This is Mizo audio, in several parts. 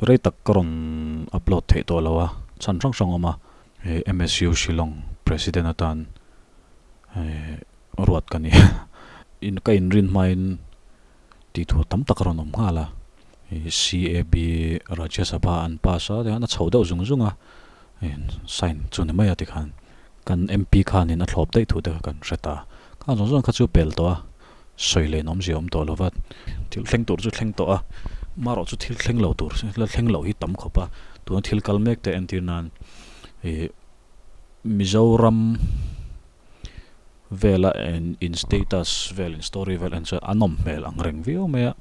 Rei tak ka rawn upload theih tawh lo a, chhan hrang hrang awm a, MSU Shillong President atan ruat ka ni. In ka inrin hmain tih tur tam tak a rawn awm nghal a, CAB Rajya Sabha an pass a, tihian a chho deuh zung zung a, sign chu ni mai a tikhan kan MP khanin a thlawp daih thu te kha kan hre ta. Khang zawng zawng kha chu pel tawh a. Sawi leh nawmzia awm tawh lo va, thil thleng tur chu thleng tawh a, marawh chu thil thleng lo tur la thleng loh hi tam khawp a, tuna thil kal mek te entir nan ih Mizoram vela in status vel in story vel en chuan a nawm hmel ang reng viau mai a,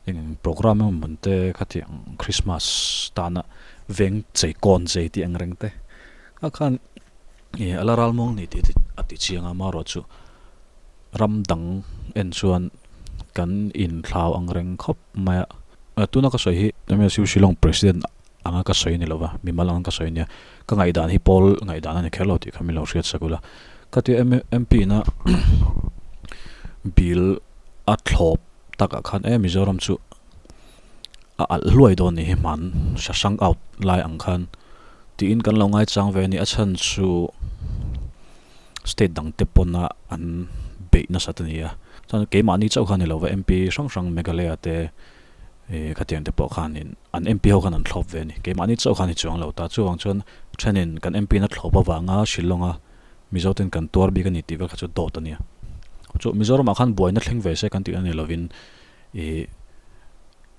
eng programme emaw hmun te khatiang Christmas tana veng chei kawn chei tih ang reng te kha khan ih a la ral muang ni tih a ti chiang a, marawh chu. Ram dang en chuan kan inthlau ang reng khawp mai a. Tuna ka sawi hi MSU Shillong President anga ka sawi ni lova, mimal anga ka sawi nia. Ka ngaihdan hi pawl ngaihdan a ni kher lo tih kha min lo hriat sak ula. Khatia MP ina bill a thlawp takah khan e Mizoram chu a alh hluai dawn ni hi hman Shashank out lai ang khan tiin kan lo ngaichang ve a ni. A chhan chu. State dang te pawna an beih nasat a ni a, chuan keimahni chauh kha a ni lo va, MP hrang hrang Meghalaya te ih khatiang te pawh khanin an MP ho khan an thlawp ve a ni, keimahni chauh kha a ni chuang lo ta, chuvang chuan thenin kan MP in a thlawp avanga Shillong a Mizo ten kan tuar bik a ni tih vel kha chu dawt a nia. Chu Mizoramah khan buaina thleng ve se kan tih a ni lovin ih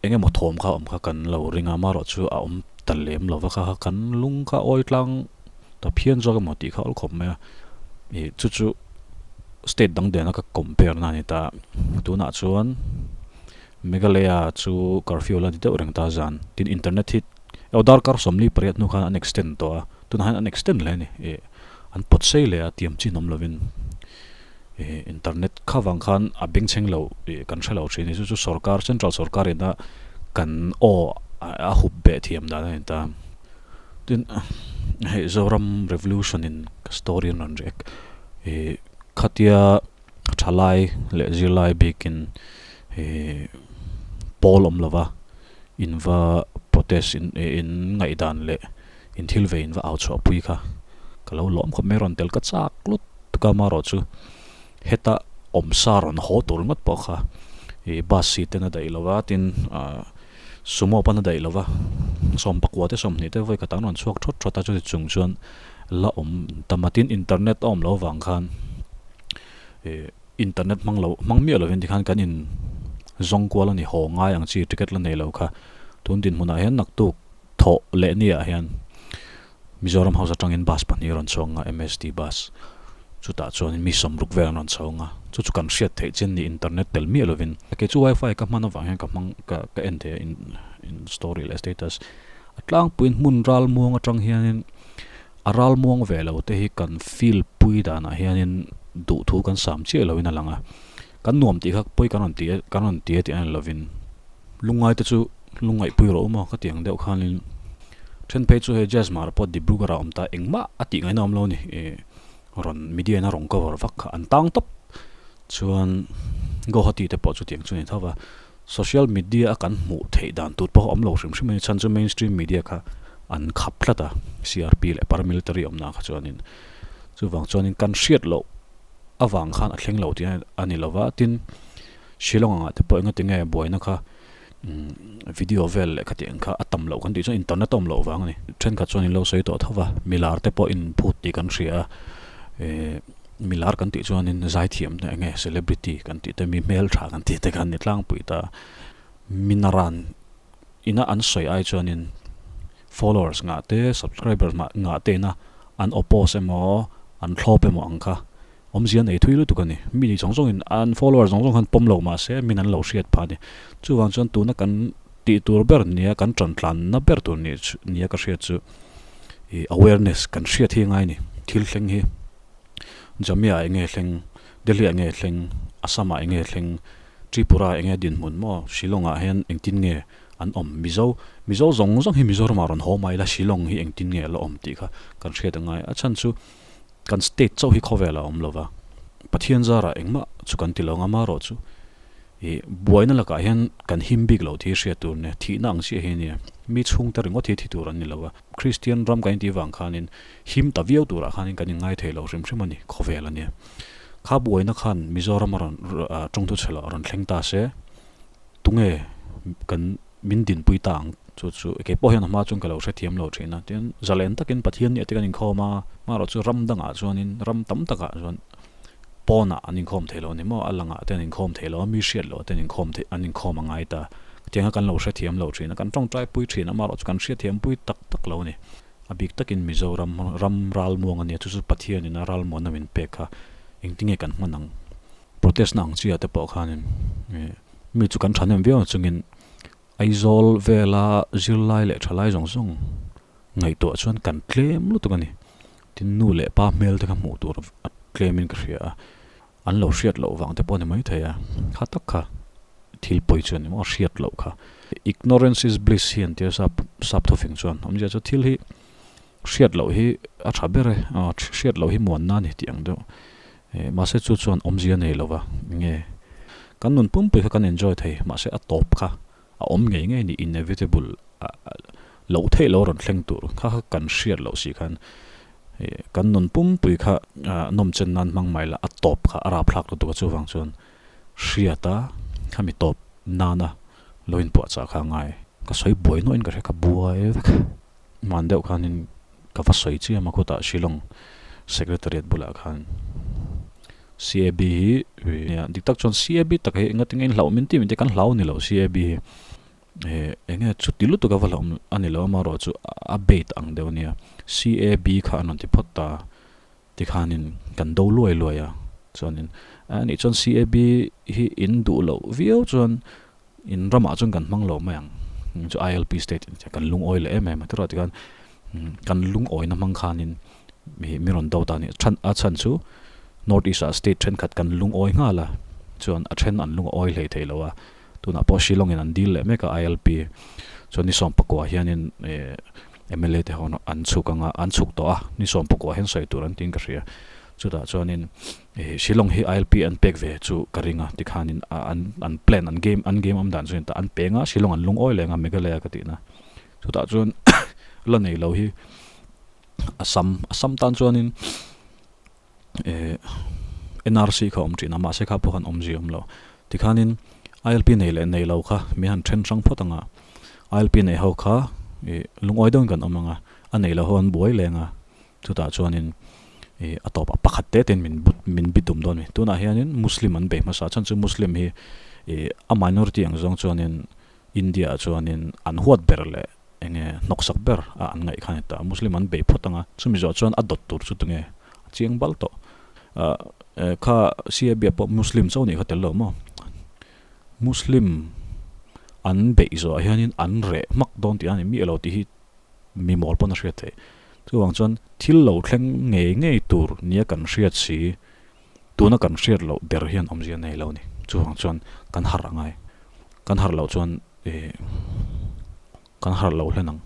eng emaw thawm kha awm kha kan lo ring a, amaherawh chu a awm ta lem lo va kha kan lung kha awi tlang ta phian zawk emaw tih kha awl khawp mai a, ih chu chu state dang dena ka compare na a ni ta, tunah chuan Meghalaya chu curfew la ni deuh reng ta zan, tin internet hi aw darkar 48 hnu khan an extend tawh a, tunah hian an extend hle a ni, ih an pawt sei leh a tiam chin awm lovin. Ih internet kha vang khan a bengchheng lo ih kan hre lo thin a ni chu chu sorkar central sorkar ina kan aw a hup beh thiam dan a ni ta tin hei Zoram revolution in ka story an rawn react ih khatia thalai leh zirlai bikin ih pawl awm lova inva protest in ih in ngaihdan leh. In thil ve in va au chhuah pui kha ka lo lawm khawp mai rawn tel ka chak lut tuk a amaherawh chu heta awm sa rawn haw tur ngawt pawh kha ih bus seat ten a daih lo va tin ah sumo pawn a daih lo va 19 te 20 te vawi khat an rawn chhuak thawt thawt a chuti chung chuan la awm tam a tin internet a awm loh avang khan ih internet hmang lo hmang miah lovin tikhan kan in zawng kual a ni haw ngai ang chi ticket la nei lo kha tun dinhmunah hian naktuk. Thawh leh niah hian Mizoram House atangin bus pahnih a rawn chhuang a, MST bus. Chutah chuanin mi sawmruk vel an rawn chhawng a, chu chu kan hriat theih chin ni internet tel miah lovin. Kei chu wifi ka hman avang hian ka hmang ka ka en thei a in in story leh status. A tlangpuiin hmun ral muang atang hianin a ral muang ve lo te hi kan feel pui danah hianin duhthu kan sam chiah loin a lang a. Kan nuam tih kha pawi kan rawn ti a kan rawn ti a tih a ni lovin lungngai te chu lungngaihpui rawh u maw ka ti ang deuh khanin then phei chu hei Jazz Mar pawh Dibrugarh ah awm ta engmah a tih ngaihna awm lo a ni ih rawn media in a rawn cover vak kha an tang tawp chuan Guwahati te pawh chutiang chu a ni tho va social media a kan hmuh theih dan tur pawh a awm lo hrim hrim a ni chhan chu mainstream media kha an khap tlat a CRP leh paramilitary awmna kha chuanin chuvang chuanin kan hriat loh. avang khan a thleng lo tih a ni lova tin Shillong angah te pawh engati nge buaina kha video vel leh khati ang kha a tam loh kan tih chuan internet a awm loh vang a ni thenkhat chuan in lo sawi tawh tho va milar te pawh in phut tih kan hria a eh milar kan tih chuanin zaithiam te enge celebrity kan tih te mi hmeltha kan tih te khan ni tlangpui ta minaran ina an sawi ai chuanin followers ngah te subscribers ngah te ina an oppose emaw an thlawp emaw ang kha awmzia nei thui lutuk a ni. Mi zawng zawngin an follower zawng zawng khan pawm lo mahse min an lo hriat phah a ni. Chuvang chuan tuna kan tih tur ber nia kan tan tlanna ber tur nih nia ka hriat chu ih awareness kan hriat hi a ngai a ni. Thil thleng hi Jamia ah enge thleng, Delhi ah enge thleng, Assam ah enge thleng, Tripura ah enge dinhmun maw, Shillong ah hian engtin nge an awm Mizo Mizo zawng zawng hi Mizoramah rawn haw mai la Shillong hi engtin nge a la awm tih kha kan hriat a ngai. A chhan chu kan state chauh hi khawvelah a awm lo va, Pathian zarah engmah chu kan ti lo ang amaherawh chu ih buaina lakah hian kan him bik lo tih hi hriat tur nia, thihna ang chiah hi a nia. Mi chhungte ringawt hi thi tur an ni lo a, Kristian ram kan intih vang khanin him ta viau turah khanin kan inngai thei lo hrim hrim a ni, khawvel a nia. Kha buaina khan Mizoram a rawn tawngthu chhe loh a rawn thleng ta se, tunge kan min dinpui ta ang chu chu kei pawh hian a hma chuan ka lo hrethiam lo thin a, tin zalen takin Pathian nia te kan inkhawm a, amaherawh chu ram dangah chuanin ram tam takah chuan pawnah an inkhawm thei lo a ni maw, a langah te an inkhawm thei lo a, mi hriat loh te an inkhawm thei an inkhawm a ngai ta, tianga kan lo hrethiam lo thin a, kan tawngtai pui thin a, amaherawh chu kan hriatthiam pui tak tak lo a ni. A bik takin Mizoram ram ralmuang a nia, chu chu Pathianin a ralmuanna min pek kha engtinge kan hman ang? Protest na ang chiah te pawh khanin mi chu kan thahnem viau ang chungin Aizawl vela zirlai leh thalai zawng zawng ngaihtuah chuan kan tlem lutuk a ni. Tin nu leh pa hmel te kha hmuh tur a tlemin ka hria a, an lo hriat loh vang te pawh a ni maithei a, kha tak kha thil pawi chu a ni maw a hriat loh kha. Ignorance is bliss hi an tia sap sap thufing chuan awmzia chu thil hi hriat loh hi a tha ber e, hriat loh hi muanna a ni tih ang deuh. Mahse chu chuan awmzia nei lo va, nge kan nun pumpui kha kan enjoy thei, mahse a tawp kha a awm ngei ngei ni, inevitable loh theih lo rawn thleng tur kha kha kan hriat loh si khan kan nun pumpui kha nawm chen nan hmang mai la, a tawp kha a rapthlak lutuk a, chuvang chuan hriata khami tawp nana lo inpuahchah kha a ngai. Ka sawi buai nuahin ka hria, ka buai vek. Hman deuh khanin ka va sawi chiam a khutah Shillong Secretariat bulah khan CAB hi dik tak chuan CAB tak hi enga tinge in hlauh min tih min tih kan hlau ni lo CAB hi enge chuti lutuk a va hlauh a ni lo amaherawh chu a bait ang deuh a nia CAB kha an rawn ti phawt ta tikhanin kan do luai luai a chuanin anih chuan CAB hi in duh loh viau chuan In ramah chuan kan hmang lo mai ang chu ILP state kan lungawi leh em em a tiraw tikhan kan lungawina hmang khanin mi rawn do ta a ni a chhan chu North East ah state thenkhat kan lungawi nghal a chuan a then an lungawi hlei thei lo a tunah pawh Shillong in an deal leh mek a ILP chuan ni sawmpakua hianin mla te ho an chhuk anga an chhuk tawh a ni sawmpakua hian sawi tur an tiin ka hria chutah chuanin Shillong hi ILP an pek ve chu ka ring a, tikhanin an an plan an game an game awm dan chu ta an peng a, Shillong an lungawi leng a Meghalaya ka tihna. Chutah chuan la nei lo hi Assam Assam tan chuanin eh NRC kha awm thin a, mahse kha pawh khan awmzia awm lo. Tikhanin ILP nei leh nei lo kha min han then hrang phawt ang a, ILP nei ho kha ih lungawi deuhin kan awm ang a, a nei lo ho an buai leng a. Chutah chuanin ih a tawpah pakhat te tein min but min bi tum dawn a ni. Tunah hianin Muslim an bei hmasa a, chhan chu Muslim hi ih a minority ang zawng chuanin India ah chuanin an huat ber leh eng nge hnawksak ber a an ngaih kha a ni ta. Muslim an bei phawt ang a, chumi zawh chuan a dawt tur chu tunge a chiang bal tawh. Ah kha CAB ah pawh Muslim chauh nih kha tel lo maw? Muslim an beih zawh ah hianin an reh hmak dawn tih a ni miah lo tih hi mi mawl pawn a hriat theih. Chuvang chuan thil lo thleng ngei ngei tur nia kan hriat si, tuna kan hriat loh der hian awmzia nei lo a ni. Chuvang chuan kan harh a ngai. Kan harh loh chuan ih kan harh lo hlen ang.